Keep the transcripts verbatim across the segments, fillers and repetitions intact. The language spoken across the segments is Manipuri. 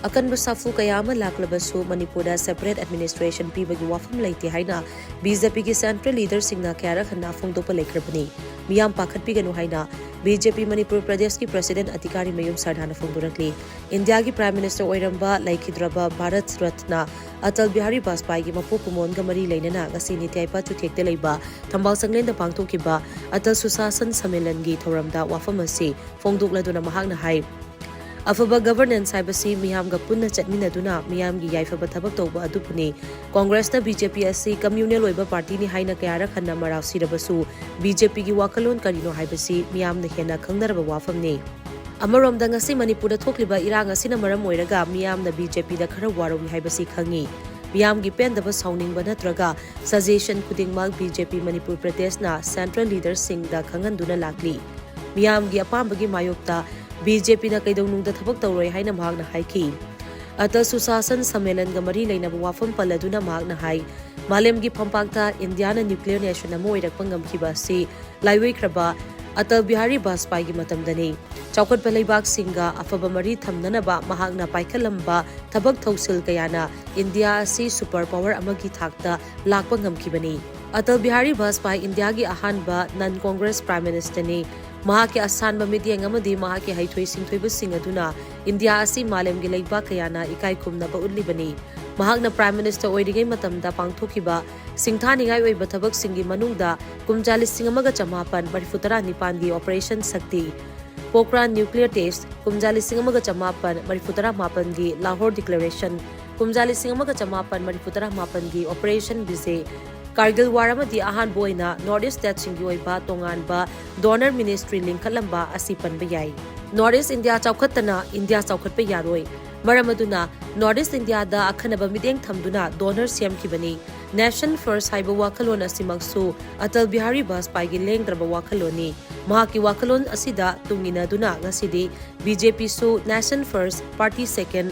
ꯑꯀꯟꯕ ꯁꯥꯐꯨ ꯀꯌꯥ ꯑꯃ ꯂꯥꯛꯂꯕꯁꯨ ꯃꯅꯤꯄꯨꯔꯗ separate administration ꯄꯤꯕꯒꯤ ꯋꯥꯐꯝ ꯂꯩꯇꯦ ꯍꯥꯏꯅ BJPꯒꯤ central leaderꯁꯤꯡꯅ ꯀꯌꯥꯔꯛ ꯍꯟꯅ ꯐꯣꯡꯗꯣꯛꯄ ꯂꯩꯈ꯭ꯔꯕꯅꯤ꯫ ꯃꯤꯌꯥꯝ ꯄꯥꯈꯠꯄꯤꯒꯅꯨ ꯍꯥꯏꯅ BJP ꯃꯅꯤꯄꯨꯔ ꯄ꯭ꯔꯗꯦꯁꯀꯤ president ꯑꯇꯤꯀꯥꯔꯤꯃꯌꯨꯝ ꯁꯔꯗꯥꯅ ꯐꯣꯡꯗꯣꯔꯛꯂꯤ꯫ ꯏꯟꯗꯤꯌꯥꯒꯤ prime minister ꯑꯣꯏꯔꯝꯕ ꯂꯩꯈꯤꯗ꯭ꯔꯕ ꯚꯥꯔꯠ ꯔꯠꯅ ꯑꯇꯜ ꯕꯤꯍꯥꯔꯤ ꯕꯥꯖꯄꯥꯏꯒꯤ ꯃꯄꯣꯛ ꯀꯨꯝꯑꯣꯟꯒ ꯃꯔꯤ ꯂꯩꯅꯅ ꯉꯁꯤ ꯅꯤꯇ꯭ꯌꯥꯏꯄꯥ ꯆꯨꯊꯦꯛꯇ ꯂꯩꯕ ꯊꯝꯕꯥꯜ ꯁꯪꯂꯦꯟꯗ ꯄꯥꯡꯊꯣꯛꯈꯤꯕ ꯑꯇꯜ ꯁꯨꯁꯥꯁꯟ ꯁꯝꯃꯦꯂꯟꯒꯤ ꯊꯧꯔꯝꯗ ꯋꯥꯐꯝ ꯑꯁꯤ ꯐꯣꯡꯗꯣꯛꯂꯗꯨꯅ ꯃꯍꯥꯛꯅ ꯍꯥꯏ, ꯑꯐꯕ governance ꯍꯥꯏꯕꯁꯤ ꯃꯤꯌꯥꯝꯒ ꯄꯨꯟꯅ ꯆꯠꯃꯤꯟꯅꯗꯨꯅ ꯃꯤꯌꯥꯝꯒꯤ ꯌꯥꯏꯐꯕ ꯊꯕꯛ ꯇꯧꯕ ꯑꯗꯨꯕꯨꯅꯤ꯫ ꯀꯣꯡꯒ꯭ꯔꯦꯁꯅ BJP ꯑꯁꯤ communal ꯑꯣꯏꯕ partyꯅꯤ ꯍꯥꯏꯅ ꯀꯌꯥꯔꯛ ꯍꯟꯅ ꯃꯔꯥꯜ ꯁꯤꯔꯕꯁꯨ BJPꯒꯤ ꯋꯥꯈꯜꯂꯣꯟ ꯀꯔꯤꯅꯣ ꯍꯥꯏꯕꯁꯤ ꯃꯤꯌꯥꯝꯅ ꯍꯦꯟꯅ ꯈꯪꯅꯔꯕ ꯋꯥꯐꯝꯅꯤ꯫ ꯑꯃꯔꯣꯝꯗ ꯉꯁꯤ ꯃꯅꯤꯄꯨꯔꯗ ꯊꯣꯛꯂꯤꯕ ꯏꯔꯥꯡ ꯑꯁꯤꯅ ꯃꯔꯝ ꯑꯣꯏꯔꯒ ꯃꯤꯌꯥꯝꯅ BJPꯗ ꯈꯔ ꯋꯥꯔꯧꯏ ꯍꯥꯏꯕꯁꯤ ꯈꯪꯏ꯫ ꯃꯤꯌꯥꯝꯒꯤ ꯄꯦꯟꯗꯕ ꯁꯥꯎꯅꯤꯡꯕ ꯅꯠꯇ꯭ꯔꯒ suggestion ꯈꯨꯗꯤꯡꯃꯛ BJP ꯃꯅꯤꯄꯨꯔ ꯄ꯭ꯔꯗꯦꯁꯅ central leaderꯁꯤꯡꯗ ꯈꯪꯍꯟꯗꯨꯅ ꯂꯥꯛꯂꯤ꯫ ꯃꯤꯌꯥꯝꯒꯤ ꯑꯄꯥꯝꯕꯒꯤ ꯃꯥꯌꯣꯛꯇ BJPꯅ ꯀꯩꯗꯧꯅꯨꯡꯗ ꯊꯕꯛ ꯇꯧꯔꯣꯏ ꯍꯥꯏꯅ ꯃꯍꯥꯛꯅ ꯍꯥꯏꯈꯤ꯫ ꯑꯇꯜ ꯁꯨꯁꯥꯁꯟ ꯁꯝꯃꯦꯂꯟꯒ ꯃꯔꯤ ꯂꯩꯅꯕ ꯋꯥꯐꯝ ꯄꯜꯂꯗꯨꯅ ꯃꯍꯥꯛꯅ ꯍꯥꯏ, ꯃꯥꯂꯦꯝꯒꯤ ꯐꯝꯄꯥꯛꯇ ꯏꯟꯗꯤꯌꯥꯅ nuclear nation ꯑꯃ ꯑꯣꯏꯔꯛꯄ ꯉꯝꯈꯤꯕ ꯑꯁꯤ ꯂꯥꯏꯑꯣꯏꯈ꯭ꯔꯕ ꯑꯇꯜ ꯕꯤꯍꯥꯔꯤ ꯕꯥꯖꯄꯥꯏꯒꯤ ꯃꯇꯝꯗꯅꯤ꯫ ꯆꯥꯎꯈꯠꯄ ꯂꯩꯕꯥꯛꯁꯤꯡꯒ ꯑꯐꯕ ꯃꯔꯤ ꯊꯝꯅꯅꯕ ꯃꯍꯥꯛꯅ ꯄꯥꯏꯈꯠꯂꯝꯕ ꯊꯕꯛ ꯊꯧꯁꯤꯜ ꯀꯌꯥꯅ ꯏꯟꯗꯤꯌꯥ ꯑꯁꯤ super power ꯑꯃꯒꯤ ꯊꯥꯛꯇ ꯂꯥꯛꯄ ꯉꯝꯈꯤꯕꯅꯤ꯫ ꯑꯇꯜ ꯕꯤꯍꯥꯔꯤ ꯕꯥꯖꯄꯥꯏ ꯏꯟꯗꯤꯌꯥꯒꯤ ꯑꯍꯥꯟꯕ non Congress prime ministerꯅꯤ꯫ ꯃꯍꯥꯛꯀꯤ ꯑꯁꯥꯟꯕ ꯃꯤꯠꯌꯦꯡ ꯑꯃꯗꯤ ꯃꯍꯥꯛꯀꯤ ꯍꯩꯊꯣꯏ ꯁꯤꯡꯊꯣꯏꯕꯁꯤꯡ ꯑꯗꯨꯅ ꯏꯟꯗꯤꯌꯥ ꯑꯁꯤ ꯃꯥꯂꯦꯝꯒꯤ ꯂꯩꯕꯥꯛ ꯀꯌꯥꯅ ꯏꯀꯥꯏ ꯈꯨꯝꯅꯕ ꯎꯠꯂꯤꯕꯅꯤ꯫ ꯃꯍꯥꯛꯅ prime minister ꯑꯣꯏꯔꯤꯉꯩ ꯃꯇꯝꯗ ꯄꯥꯡꯊꯣꯛꯈꯤꯕ ꯁꯤꯡꯊꯥꯅꯤꯡꯉꯥꯏ ꯑꯣꯏꯕ ꯊꯕꯛꯁꯤꯡꯒꯤ ꯃꯅꯨꯡꯗ ꯀꯨꯝꯖꯥ ꯂꯤꯁꯤꯡ ꯑꯃꯒ ꯆꯃꯥꯄꯟ ꯃꯔꯤꯐꯨ ꯇꯔꯥ ꯅꯤꯄꯥꯟꯒꯤ Operation Shakti, Pokhran nuclear test, ꯀꯨꯝꯖꯥ ꯂꯤꯁꯤꯡ ꯑꯃꯒ ꯆꯃꯥꯄꯟ ꯃꯔꯤꯐꯨ ꯇꯔꯥ ꯃꯥꯄꯟꯒꯤ Lahore Declaration, ꯀꯨꯝꯖꯥ ꯂꯤꯁꯤꯡ ꯑꯃꯒ ꯆꯃꯥꯄꯟ ꯃꯔꯤꯐꯨ ꯇꯔꯥ ꯃꯥꯄꯟꯒꯤ Operation Vijay, Kargil War ꯑꯃꯗꯤ ꯑꯍꯥꯟꯕ ꯑꯣꯏꯅ North East stateꯁꯤꯡꯒꯤ ꯑꯣꯏꯕ ꯇꯣꯉꯥꯟꯕ donor ministry ꯂꯤꯡꯈꯠꯂꯝꯕ ꯑꯁꯤ ꯄꯟꯕ ꯌꯥꯏ꯫ North East India ꯆꯥꯎꯈꯠꯇꯅ ꯏꯟꯗꯤꯌꯥ ꯆꯥꯎꯈꯠꯄ ꯌꯥꯔꯣꯏ꯫ ꯃꯔꯝ ꯑꯗꯨꯅ North East Indiaꯗ ꯑꯈꯟꯅꯕ ꯃꯤꯠꯌꯦꯡ ꯊꯝꯗꯨꯅ donor ꯁꯦꯝꯈꯤꯕꯅꯤ꯫ Nation First ꯍꯥꯏꯕ ꯋꯥꯈꯜꯂꯣꯟ ꯑꯁꯤꯃꯛꯁꯨ ꯑꯇꯜ ꯕꯤꯍꯥꯔꯤ ꯕꯥꯖꯄꯥꯏꯒꯤ ꯂꯦꯡꯗ꯭ꯔꯕ ꯋꯥꯈꯜꯂꯣꯟꯅꯤ꯫ ꯃꯍꯥꯛꯀꯤ ꯋꯥꯈꯜꯂꯣꯟ ꯑꯁꯤꯗ ꯇꯨꯡꯏꯟꯅꯗꯨꯅ ꯉꯁꯤꯗꯤ BJPꯁꯨ Nation First, Party Second,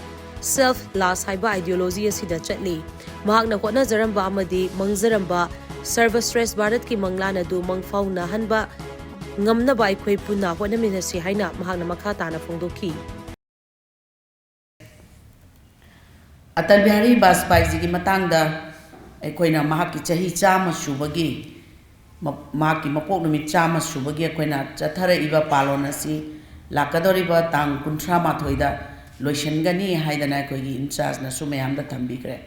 Self Last ꯍꯥꯏꯕ ideology ꯑꯁꯤꯗ ꯆꯠꯂꯤ꯫ ꯃꯍꯥꯛꯅ ꯍꯣꯠꯅꯖꯔꯝꯕ ꯑꯃꯗꯤ ꯃꯪꯖꯔꯝꯕ ꯁꯔꯕ ꯁ꯭ꯔꯦꯁ ꯚꯥꯔꯠꯀꯤ ꯃꯪꯂꯥꯟ ꯑꯗꯨ ꯃꯪꯐꯥꯎꯅꯍꯟꯕ ꯉꯝꯅꯕ ꯑꯩꯈꯣꯏ ꯄꯨꯟꯅ ꯍꯣꯠꯅꯃꯤꯟꯅꯁꯤ ꯍꯥꯏꯅ ꯃꯍꯥꯛꯅ ꯃꯈꯥ ꯇꯥꯅ ꯐꯣꯡꯗꯣꯛꯈꯤ꯫ ꯑꯇꯜ ꯕꯤꯍꯥꯔꯤ ꯕꯥꯖꯄꯥꯏꯖꯤꯒꯤ ꯃꯇꯥꯡꯗ ꯑꯩꯈꯣꯏꯅ ꯃꯍꯥꯛꯀꯤ ꯆꯍꯤ ꯆꯥꯝꯃ ꯁꯨꯕꯒꯤ, ꯃ-, ꯃꯍꯥꯛꯀꯤ ꯃꯄꯣꯛ ꯅꯨꯃꯤꯠ ꯆꯥꯝꯃ ꯁꯨꯕꯒꯤ ꯑꯩꯈꯣꯏꯅ ꯆꯠꯊꯔꯛꯏꯕ ꯄꯥꯂꯣꯟ ꯑꯁꯤ ꯂꯥꯛꯀꯗꯧꯔꯤꯕ ꯇꯥꯡ ꯀꯨꯟꯊ꯭ꯔꯥ ꯃꯥꯊꯣꯏꯗ ꯂꯣꯏꯁꯤꯟꯒꯅꯤ ꯍꯥꯏꯗꯅ ꯑꯩꯈꯣꯏꯒꯤ in chargeꯅꯁꯨ ꯃꯌꯥꯝꯗ ꯊꯝꯕꯤꯈ꯭ꯔꯦ꯫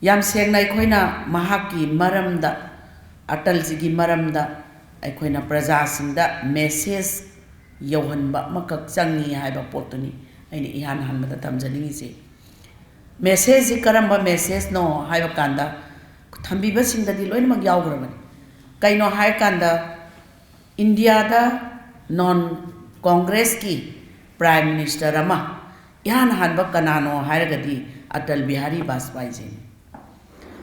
ꯌꯥꯝ ꯁꯦꯡꯅ ꯑꯩꯈꯣꯏꯅ ꯃꯍꯥꯛꯀꯤ ꯃꯔꯝꯗ, ꯑꯇꯜꯖꯤꯒꯤ ꯃꯔꯝꯗ ꯑꯩꯈꯣꯏꯅ ꯄ꯭ꯔꯖꯥꯁꯤꯡꯗ message ꯌꯧꯍꯟꯕ ꯑꯃꯈꯛ ꯆꯪꯉꯤ ꯍꯥꯏꯕ ꯄꯣꯠꯇꯨꯅꯤ ꯑꯩꯅ ꯏꯍꯥꯟ ꯍꯥꯟꯕꯗ ꯊꯝꯖꯅꯤꯡꯉꯤꯁꯦ꯫ Messageꯁꯤ ꯀꯔꯝꯕ messageꯅꯣ ꯍꯥꯏꯕ ꯀꯥꯟꯗ, ꯊꯝꯕꯤꯕꯁꯤꯡꯗꯗꯤ ꯂꯣꯏꯅꯃꯛ ꯌꯥꯎꯈ꯭ꯔꯕꯅꯤ꯫ ꯀꯩꯅꯣ ꯍꯥꯏꯔꯀꯥꯟꯗ, ꯏꯟꯗꯤꯌꯥꯗ non Congressꯀꯤ Prime Minister ꯑꯃ ꯏꯍꯥꯟ ꯍꯥꯟꯕ ꯀꯅꯥꯅꯣ ꯍꯥꯏꯔꯒꯗꯤ ꯑꯇꯜ ꯕꯤꯍꯥꯔꯤ ꯕꯥꯖꯄꯥꯏꯖꯤꯅꯤ꯫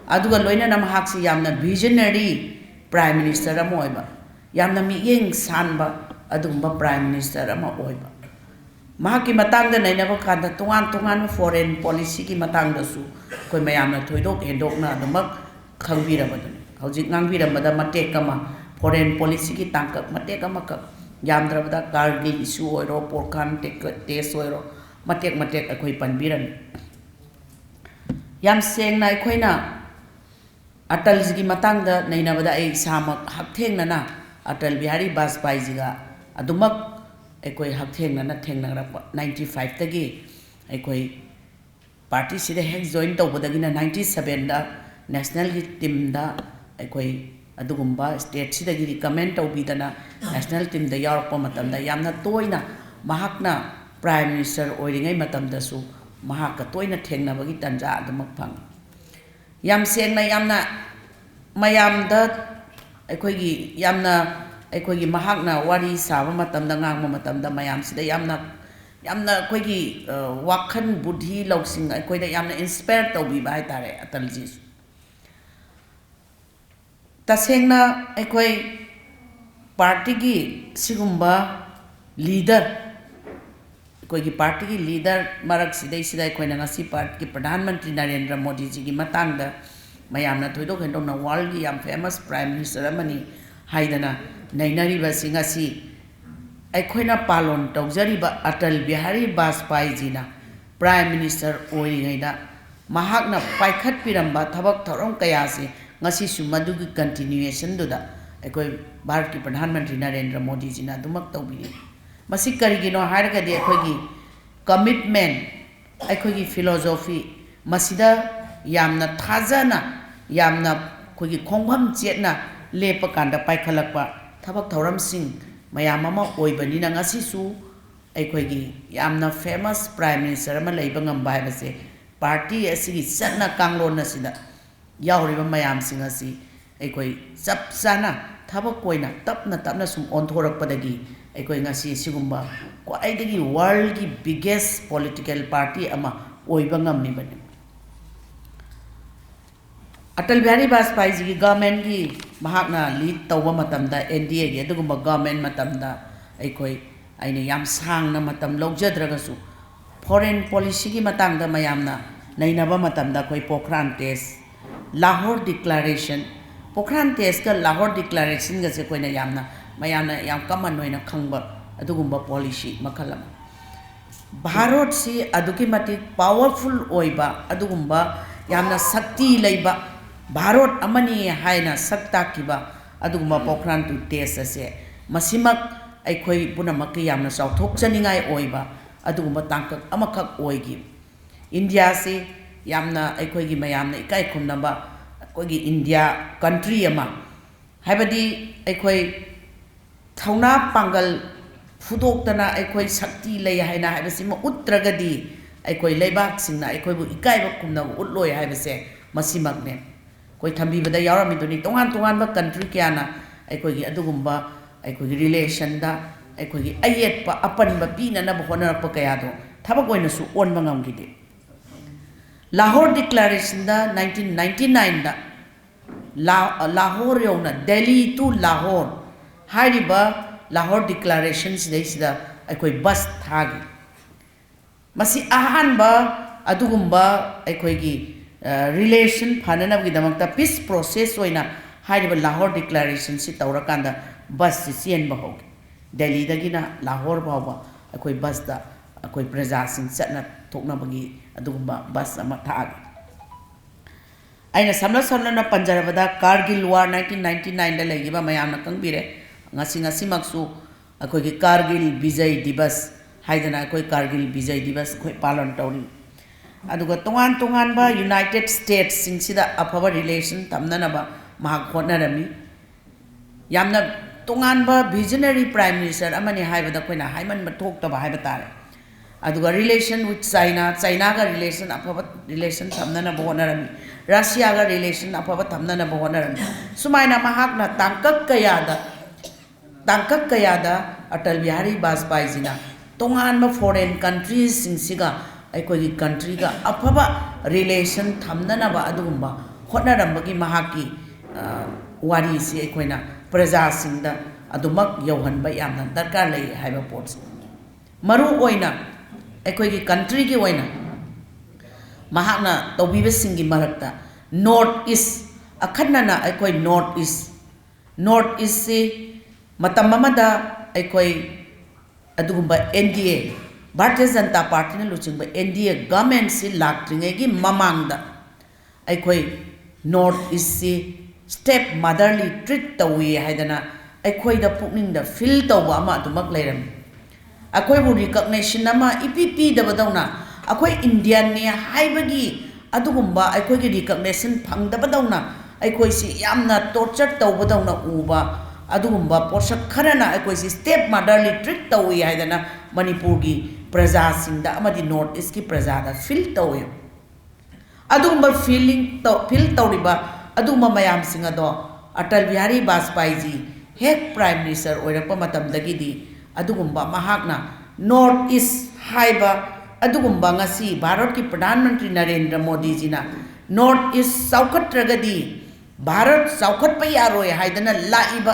ꯑꯗꯨꯒ ꯂꯣꯏꯅꯅ ꯃꯍꯥꯛꯁꯤ ꯌꯥꯝꯅ visionary Prime Minister ꯑꯃ ꯑꯣꯏꯕ, ꯌꯥꯝꯅ ꯃꯤꯠꯌꯦꯡ ꯁꯥꯟꯕ ꯑꯗꯨꯒꯨꯝꯕ Prime Minister ꯑꯃ ꯑꯣꯏꯕ꯫ ꯃꯍꯥꯛꯀꯤ ꯃꯇꯥꯡꯗ ꯅꯩꯅꯕ ꯀꯥꯟꯗ ꯇꯣꯉꯥꯟ ꯇꯣꯉꯥꯟꯕ foreign policyꯒꯤ ꯃꯇꯥꯡꯗꯁꯨ ꯑꯩꯈꯣꯏ ꯃꯌꯥꯝꯅ ꯊꯣꯏꯗꯣꯛ ꯍꯦꯟꯗꯣꯛꯅ ꯑꯗꯨꯃꯛ ꯈꯪꯕꯤꯔꯕꯗꯨꯅꯤ꯫ ꯍꯧꯖꯤꯛ ꯉꯥꯡꯕꯤꯔꯝꯕꯗ ꯃꯇꯦꯛ ꯑꯃ, foreign policyꯒꯤ ꯇꯥꯡꯀꯛ ꯃꯇꯦꯛ ꯑꯃꯈꯛ, ꯌꯥꯝꯗ꯭ꯔꯕꯗ ꯀꯥꯔꯒꯤꯜ issue ꯑꯣꯏꯔꯣ, ꯄꯣꯔꯈꯥꯟ ꯇꯦꯛ-, test ꯑꯣꯏꯔꯣ, ꯃꯇꯦꯛ ꯃꯇꯦꯛ ꯑꯩꯈꯣꯏ ꯄꯟꯕꯤꯔꯝꯃꯤ꯫ ꯌꯥꯝ ꯁꯦꯡꯅ ꯑꯩꯈꯣꯏꯅ ꯑꯇꯜꯖꯤꯒꯤ ꯃꯇꯥꯡꯗ ꯅꯩꯅꯕꯗ ꯑꯩ ꯏꯁꯥꯃꯛ ꯍꯛꯊꯦꯡꯅꯅ ꯑꯇꯜ ꯕꯤꯍꯥꯔꯤ ꯕꯥꯖꯄꯥꯏꯖꯤꯒ ꯑꯗꯨꯃꯛ ꯑꯩꯈꯣꯏ ꯍꯛꯊꯦꯡꯅꯅ ꯊꯦꯡꯅꯔꯛꯄ꯫ Ninety fiveꯇꯒꯤ ꯑꯩꯈꯣꯏ partyꯁꯤꯗ ꯍꯦꯛ join ꯇꯧꯕꯗꯒꯤꯅ ninety sevenꯗ nationalꯒꯤ teamꯗ ꯑꯩꯈꯣꯏ ꯑꯗꯨꯒꯨꯝꯕ stateꯁꯤꯗꯒꯤ recommend ꯇꯧꯕꯤꯗꯅ national teamꯗ ꯌꯥꯎꯔꯛꯄ ꯃꯇꯝꯗ ꯌꯥꯝꯅ ꯇꯣꯏꯅ ꯃꯍꯥꯛꯅ Prime Minister ꯑꯣꯏꯔꯤꯉꯩ ꯃꯇꯝꯗꯁꯨ ꯃꯍꯥꯛꯀ ꯇꯣꯏꯅ ꯊꯦꯡꯅꯕꯒꯤ ꯇꯥꯟꯖꯥ ꯑꯗꯨꯃꯛ ꯐꯪꯉꯤ꯫ ꯌꯥꯝ ꯁꯦꯡꯅ, ꯌꯥꯝꯅ ꯃꯌꯥꯝꯗ ꯑꯩꯈꯣꯏꯒꯤ, ꯌꯥꯝꯅ ꯑꯩꯈꯣꯏꯒꯤ ꯃꯍꯥꯛꯅ ꯋꯥꯔꯤ ꯁꯥꯕ ꯃꯇꯝꯗ, ꯉꯥꯡꯕ ꯃꯇꯝꯗ ꯃꯌꯥꯝꯁꯤꯗ ꯌꯥꯝꯅ, ꯌꯥꯝꯅ ꯑꯩꯈꯣꯏꯒꯤ, ꯑ, ꯋꯥꯈꯜ, ꯕꯨꯙꯤ, ꯂꯧꯁꯤꯡ ꯑꯩꯈꯣꯏꯗ ꯌꯥꯝꯅ inspire ꯇꯧꯕꯤꯕ ꯍꯥꯏꯇꯥꯔꯦ ꯑꯇꯜꯖꯤꯁꯨ꯫ ꯇꯁꯦꯡꯅ ꯑꯩꯈꯣꯏ partyꯒꯤ ꯁꯤꯒꯨꯝꯕ leader, ꯑꯩꯈꯣꯏꯒꯤ partyꯒꯤ leader ꯃꯔꯛꯁꯤꯗꯩꯁꯤꯗ ꯑꯩꯈꯣꯏꯅ ꯉꯁꯤ partyꯒꯤ ꯄ꯭ꯔꯙꯥꯟ ꯃꯟꯇ꯭ꯔꯤ ꯅꯔꯦꯟꯗ꯭ꯔ ꯃꯣꯗꯤꯖꯤꯒꯤ ꯃꯇꯥꯡꯗ ꯃꯌꯥꯝꯅ ꯊꯣꯏꯗꯣꯛ ꯍꯦꯟꯗꯣꯛꯅ worldꯒꯤ ꯌꯥꯝ famous Prime Minister ꯑꯃꯅꯤ ꯍꯥꯏꯗꯅ ꯅꯩꯅꯔꯤꯕꯁꯤꯡ ꯑꯁꯤ ꯑꯩꯈꯣꯏꯅ ꯄꯥꯂꯣꯟ ꯇꯧꯖꯔꯤꯕ ꯑꯇꯜ ꯕꯤꯍꯥꯔꯤ ꯕꯥꯖꯄꯥꯏꯖꯤꯅ Prime Minister ꯑꯣꯏꯔꯤꯉꯩꯗ ꯃꯍꯥꯛꯅ ꯄꯥꯏꯈꯠꯄꯤꯔꯝꯕ ꯊꯕꯛ ꯊꯧꯔꯝ ꯀꯌꯥꯁꯤ ꯉꯁꯤꯁꯨ ꯃꯗꯨꯒꯤ continuationꯗꯨꯗ ꯑꯩꯈꯣꯏ ꯚꯥꯔꯠꯀꯤ ꯄ꯭ꯔꯙꯥꯟ ꯃꯟꯇ꯭ꯔꯤ ꯅꯔꯦꯟꯗ꯭ꯔ ꯃꯣꯗꯤꯖꯤꯅ ꯑꯗꯨꯃꯛ ꯇꯧꯕꯤꯔꯤ꯫ ꯃꯁꯤ ꯀꯔꯤꯒꯤꯅꯣ ꯍꯥꯏꯔꯒꯗꯤ ꯑꯩꯈꯣꯏꯒꯤ commitment, ꯑꯩꯈꯣꯏꯒꯤ philosophy, ꯃꯁꯤꯗ ꯌꯥꯝꯅ ꯊꯥꯖꯅ, ꯌꯥꯝꯅ ꯑꯩꯈꯣꯏꯒꯤ ꯈꯣꯡꯐꯝ ꯆꯦꯠꯅ ꯂꯦꯞꯄ ꯀꯥꯟꯗ ꯄꯥꯏꯈꯠꯂꯛꯄ ꯊꯕꯛ ꯊꯧꯔꯝꯁꯤꯡ ꯃꯌꯥꯝ ꯑꯃ ꯑꯣꯏꯕꯅꯤꯅ, ꯉꯁꯤꯁꯨ ꯑꯩꯈꯣꯏꯒꯤ ꯌꯥꯝꯅ famous Prime Minister ꯑꯃ ꯂꯩꯕ ꯉꯝꯕ ꯍꯥꯏꯕꯁꯦ party ꯑꯁꯤꯒꯤ ꯆꯠꯅ ꯀꯥꯡꯂꯣꯟ ꯑꯁꯤꯗ ꯌꯥꯎꯔꯤꯕ ꯃꯌꯥꯝꯁꯤꯡ ꯑꯁꯤ ꯑꯩꯈꯣꯏ ꯆꯞ ꯆꯥꯅ ꯊꯕꯛ ꯑꯣꯏꯅ ꯇꯞꯅ ꯇꯞꯅ ꯁꯨꯝ ꯑꯣꯟꯊꯣꯔꯛꯄꯗꯒꯤ ꯑꯩꯈꯣꯏ ꯉꯁꯤ ꯁꯤꯒꯨꯝꯕ ꯈ꯭ꯋꯥꯏꯗꯒꯤ worldꯀꯤ biggest political party ꯑꯃ ꯑꯣꯏꯕ ꯉꯝꯃꯤꯕꯅꯤ꯫ ꯑꯇꯜ ꯕꯤꯍꯥꯔꯤ ꯕꯥꯖꯄꯥꯏꯖꯤꯒꯤ governmentꯀꯤ ꯃꯍꯥꯛꯅ lead ꯇꯧꯕ ꯃꯇꯝꯗ, NDAꯒꯤ ꯑꯗꯨꯒꯨꯝꯕ government ꯃꯇꯝꯗ ꯑꯩꯈꯣꯏ, ꯑꯩꯅ ꯌꯥꯝ ꯁꯥꯡꯅ ꯃꯇꯝ ꯂꯧꯖꯗ꯭ꯔꯒꯁꯨ, foreign policyꯒꯤ ꯃꯇꯥꯡꯗ ꯃꯌꯥꯝꯅ ꯅꯩꯅꯕ ꯃꯇꯝꯗ ꯑꯩꯈꯣꯏ Pokhran Test, Lahore Declaration, Pokhran Testꯀ Lahore Declarationꯒꯁꯦ ꯑꯩꯈꯣꯏꯅ ꯌꯥꯝꯅ, ꯃꯌꯥꯝꯅ ꯌꯥꯝ common ꯑꯣꯏꯅ ꯈꯪꯕ ꯑꯗꯨꯒꯨꯝꯕ policy ꯃꯈꯜ ꯑꯃ꯫ ꯚꯥꯔꯠꯁꯤ ꯑꯗꯨꯛꯀꯤ ꯃꯇꯤꯛ powerful ꯑꯣꯏꯕ, ꯑꯗꯨꯒꯨꯝꯕ ꯌꯥꯝꯅ ꯁꯛꯇꯤ ꯂꯩꯕ ꯚꯥꯔꯠ ꯑꯃꯅꯤ ꯍꯥꯏꯅ ꯁꯛ ꯇꯥꯛꯈꯤꯕ ꯑꯗꯨꯒꯨꯝꯕ Pokhran Test ꯑꯁꯦ ꯃꯁꯤꯃꯛ ꯑꯩꯈꯣꯏ ꯄꯨꯝꯅꯃꯛꯀꯤ ꯌꯥꯝꯅ ꯆꯥꯎꯊꯣꯛꯆꯅꯤꯡꯉꯥꯏ ꯑꯣꯏꯕ ꯑꯗꯨꯒꯨꯝꯕ ꯇꯥꯡꯀꯛ ꯑꯃꯈꯛ ꯑꯣꯏꯈꯤ꯫ ꯏꯟꯗꯤꯌꯥꯁꯤ ꯌꯥꯝꯅ ꯑꯩꯈꯣꯏꯒꯤ ꯃꯌꯥꯝꯅ ꯏꯀꯥꯏ ꯈꯨꯝꯅꯕ ꯑꯩꯈꯣꯏꯒꯤ ꯏꯟꯗꯤꯌꯥ country ꯑꯃ, ꯍꯥꯏꯕꯗꯤ ꯑꯩꯈꯣꯏ ꯊꯧꯅꯥ ꯄꯥꯡꯒꯜ ꯐꯨꯗꯣꯛꯇꯅ ꯑꯩꯈꯣꯏ ꯁꯛꯇꯤ ꯂꯩ ꯍꯥꯏꯅ ꯍꯥꯏꯕꯁꯤꯃ ꯎꯠꯇ꯭ꯔꯒꯗꯤ ꯑꯩꯈꯣꯏ ꯂꯩꯕꯥꯛꯁꯤꯡꯅ ꯑꯩꯈꯣꯏꯕꯨ ꯏꯀꯥꯏꯕ ꯈꯨꯝꯅꯕ ꯎꯠꯂꯣꯏ ꯍꯥꯏꯕꯁꯦ ꯃꯁꯤꯃꯛꯅꯦ꯫ ꯑꯩꯈꯣꯏ ꯊꯝꯕꯤꯕꯗ ꯌꯥꯎꯔꯝꯃꯤꯗꯨꯅꯤ, ꯇꯣꯉꯥꯟ ꯇꯣꯉꯥꯟꯕ country ꯀꯌꯥꯅ ꯑꯩꯈꯣꯏꯒꯤ ꯑꯗꯨꯒꯨꯝꯕ ꯑꯩꯈꯣꯏꯒꯤ relationꯗ ꯑꯩꯈꯣꯏꯒꯤ ꯑꯌꯦꯠꯄ ꯑꯄꯟꯕ ꯄꯤꯅꯅꯕ ꯍꯣꯠꯅꯔꯛꯄ ꯀꯌꯥꯗꯣ ꯊꯕꯛ ꯑꯣꯏꯅꯁꯨ ꯑꯣꯟꯕ ꯉꯝꯈꯤꯗꯦ꯫ Lahore Declarationꯗ nineteen ninety nineꯗ ꯂꯥ-, ꯂꯥꯍꯣꯔ ꯌꯧꯅ, Delhi to Lahore ꯍꯥꯏꯔꯤꯕ Lahore Declaration ꯁꯤꯗꯩꯁꯤꯗ ꯑꯩꯈꯣꯏ bus ꯊꯥꯈꯤ꯫ ꯃꯁꯤ ꯑꯍꯥꯟꯕ ꯑꯗꯨꯒꯨꯝꯕ ꯑꯩꯈꯣꯏꯒꯤ, ꯑ, relation ꯐꯅꯅꯕꯒꯤꯗꯃꯛꯇ peace process ꯑꯣꯏꯅ ꯍꯥꯏꯔꯤꯕ Lahore Declaration ꯁꯤ ꯇꯧꯔꯀꯥꯟꯗ busꯁꯤ ꯆꯦꯟꯕ ꯍꯧꯈꯤ꯫ ꯗꯦꯜꯂꯤꯗꯒꯤꯅ ꯂꯥꯍꯣꯔ ꯐꯥꯎꯕ ꯑꯩꯈꯣꯏ busꯇ ꯑꯩꯈꯣꯏ ꯄ꯭ꯔꯖꯥꯁꯤꯡ ꯆꯠꯅ ꯊꯣꯛꯅꯕꯒꯤ ꯑꯗꯨꯒꯨꯝꯕ ꯕꯁ ꯑꯃ ꯊꯥꯒꯦ꯫ ꯑꯩꯅ ꯁꯝꯂꯞ ꯁꯝꯂꯞꯅ ꯄꯟꯖꯔꯕꯗ, ꯀꯥꯔꯒꯤꯜ ꯋꯥꯔ ꯅꯥꯏꯟꯇꯤꯟ ꯅꯥꯏꯟꯇꯤ ꯅꯥꯏꯟꯗ ꯂꯩꯈꯤꯕ ꯃꯌꯥꯝꯅ ꯈꯪꯕꯤꯔꯦ꯫ ꯉꯁꯤ, ꯉꯁꯤꯃꯛꯁꯨ ꯑꯩꯈꯣꯏꯒꯤ ꯀꯥꯔꯒꯤꯜ ꯕꯤꯖꯩ ꯗꯤꯕꯁ ꯍꯥꯏꯗꯅ ꯑꯩꯈꯣꯏ ꯀꯥꯔꯒꯤꯜ ꯕꯤꯖꯩ ꯗꯤꯕꯁ ꯑꯩꯈꯣꯏ ꯄꯥꯂꯟ ꯇꯧꯔꯤ꯫ ꯑꯗꯨꯒ ꯇꯣꯉꯥꯟ ꯇꯣꯉꯥꯟꯕ ꯌꯨꯅꯥꯏꯇꯦꯠ ꯁ꯭ꯇꯦꯠꯁꯤꯡꯁꯤꯗ ꯑꯐꯕ ꯔꯤꯂꯦꯁꯟ ꯊꯝꯅꯅꯕ ꯃꯍꯥꯛ ꯍꯣꯠꯅꯔꯝꯃꯤ꯫ ꯌꯥꯝꯅ ꯇꯣꯉꯥꯟꯕ ꯚꯤꯖꯅꯔꯤ ꯄ꯭ꯔꯥꯏꯝ ꯃꯤꯅꯤꯁꯇꯔ ꯑꯃꯅꯤ ꯍꯥꯏꯕꯗ ꯑꯩꯈꯣꯏꯅ ꯍꯥꯏꯃꯟꯕ ꯊꯣꯛꯇꯕ ꯍꯥꯏꯕ ꯇꯥꯔꯦ꯫ ꯑꯗꯨꯒ relation with China, ꯆꯥꯏꯅꯥꯒ ꯔꯤꯂꯦꯁꯟ ꯑꯐꯕ ꯔꯤꯂꯦꯁꯟ ꯊꯝꯅꯅꯕ ꯍꯣꯠꯅꯔꯝꯃꯤ, ꯔꯁꯤꯌꯥꯒ ꯔꯤꯂꯦꯁꯟ ꯑꯐꯕ ꯊꯝꯅꯅꯕ ꯍꯣꯠꯅꯔꯝꯃꯤ꯫ ꯁꯨꯃꯥꯏꯅ ꯃꯍꯥꯛꯅ ꯇꯥꯡꯀꯛ ꯀꯌꯥꯗ, ꯇꯥꯡꯀꯛ ꯀꯌꯥꯗ ꯑꯇꯜ ꯕꯤꯍꯥꯔꯤ ꯕꯥꯖꯄꯥꯏꯖꯤꯅ ꯇꯣꯉꯥꯟꯕ ꯐꯣꯔꯦꯟ ꯀꯟꯇ꯭ꯔꯤꯁꯤꯡꯁꯤꯒ ꯑꯩꯈꯣꯏꯒꯤ ꯀꯟꯇ꯭ꯔꯤꯒ ꯑꯐꯕ ꯔꯤꯂꯦꯁꯟ ꯊꯝꯅꯅꯕ ꯑꯗꯨꯒꯨꯝꯕ ꯍꯣꯠꯅꯔꯝꯕꯒꯤ ꯃꯍꯥꯛꯀꯤ, ꯑ, ꯋꯥꯔꯤꯁꯤ ꯑꯩꯈꯣꯏꯅ ꯄ꯭ꯔꯖꯥꯁꯤꯡꯗ ꯑꯗꯨꯃꯛ ꯌꯧꯍꯟꯕ ꯌꯥꯝꯅ ꯗꯔꯀꯥꯔ ꯂꯩ ꯍꯥꯏꯕ ꯄꯣꯠꯁꯤ꯫ ꯃꯔꯨ ꯑꯣꯏꯅ ꯑꯩꯈꯣꯏꯒꯤ ꯀꯟꯇ꯭ꯔꯤꯒꯤ ꯑꯣꯏꯅ ꯃꯍꯥꯛꯅ ꯇꯧꯕꯤꯕꯁꯤꯡꯒꯤ ꯃꯔꯛꯇ North East, ꯑꯈꯟꯅꯅ ꯑꯩꯈꯣꯏ North East, North Eastꯁꯤ ꯃꯇꯝ ꯑꯃꯗ ꯑꯩꯈꯣꯏ ꯑꯗꯨꯒꯨꯝꯕ N D A, Bharatiya Janata ꯄꯥꯔꯇꯤꯅ ꯂꯨꯆꯤꯡꯕ N D A governmentꯁꯤ ꯂꯥꯛꯇ꯭ꯔꯤꯉꯩꯒꯤ ꯃꯃꯥꯡꯗ ꯑꯩꯈꯣꯏ North Eastꯁꯤ step motherly treat ꯇꯧꯏ ꯍꯥꯏꯗꯅ ꯑꯩꯈꯣꯏꯗ ꯄꯨꯛꯅꯤꯡꯗ feel ꯇꯧꯕ ꯑꯃ ꯑꯗꯨꯃꯛ ꯂꯩꯔꯝꯃꯤ꯫ ꯑꯩꯈꯣꯏꯕꯨ recognition ꯑꯃ ꯏꯄꯤ ꯄꯤꯗꯕꯗꯧꯅ, ꯑꯩꯈꯣꯏ Indianꯅꯤ ꯍꯥꯏꯕꯒꯤ ꯑꯗꯨꯒꯨꯝꯕ ꯑꯩꯈꯣꯏꯒꯤ recognition ꯐꯪꯗꯕꯗꯧꯅ, ꯑꯩꯈꯣꯏꯁꯤ ꯌꯥꯝꯅ torture ꯇꯧꯕꯗꯧꯅ ꯎꯕ, ꯑꯗꯨꯒꯨꯝꯕ ꯄꯣꯠꯁꯛ ꯈꯔꯅ ꯑꯩꯈꯣꯏꯁꯤ step motherly treat ꯇꯧꯏ ꯍꯥꯏꯗꯅ ꯃꯅꯤꯄꯨꯔꯒꯤ ꯄ꯭ꯔꯖꯥꯁꯤꯡꯗ ꯑꯃꯗꯤ North Eastꯀꯤ ꯄ꯭ꯔꯖꯥꯗ feel ꯇꯧꯏ꯫ ꯑꯗꯨꯒꯨꯝꯕ feeling ꯇꯧ-, feel ꯇꯧꯔꯤꯕ ꯑꯗꯨꯒꯨꯝꯕ ꯃꯌꯥꯝꯁꯤꯡ ꯑꯗꯣ ꯑꯇꯜ ꯕꯤꯍꯥꯔꯤ ꯕꯥꯖꯄꯥꯏꯖꯤ ꯍꯦꯛ Prime Minister ꯑꯣꯏꯔꯛꯄ ꯃꯇꯝꯗꯒꯤꯗꯤ ꯑꯗꯨꯒꯨꯝꯕ ꯃꯍꯥꯛꯅ North East ꯍꯥꯏꯕ ꯑꯗꯨꯒꯨꯝꯕ ꯉꯁꯤ ꯚꯥꯔꯠꯀꯤ ꯄ꯭ꯔꯙꯥꯟ ꯃꯟꯇ꯭ꯔꯤ ꯅꯔꯦꯟꯗ꯭ꯔ ꯃꯣꯗꯤꯖꯤꯅ North East ꯆꯥꯎꯈꯠꯇ꯭ꯔꯒꯗꯤ ꯚꯥꯔꯠ ꯆꯥꯎꯈꯠꯄ ꯌꯥꯔꯣꯏ ꯍꯥꯏꯗꯅ ꯂꯥꯛꯏꯕ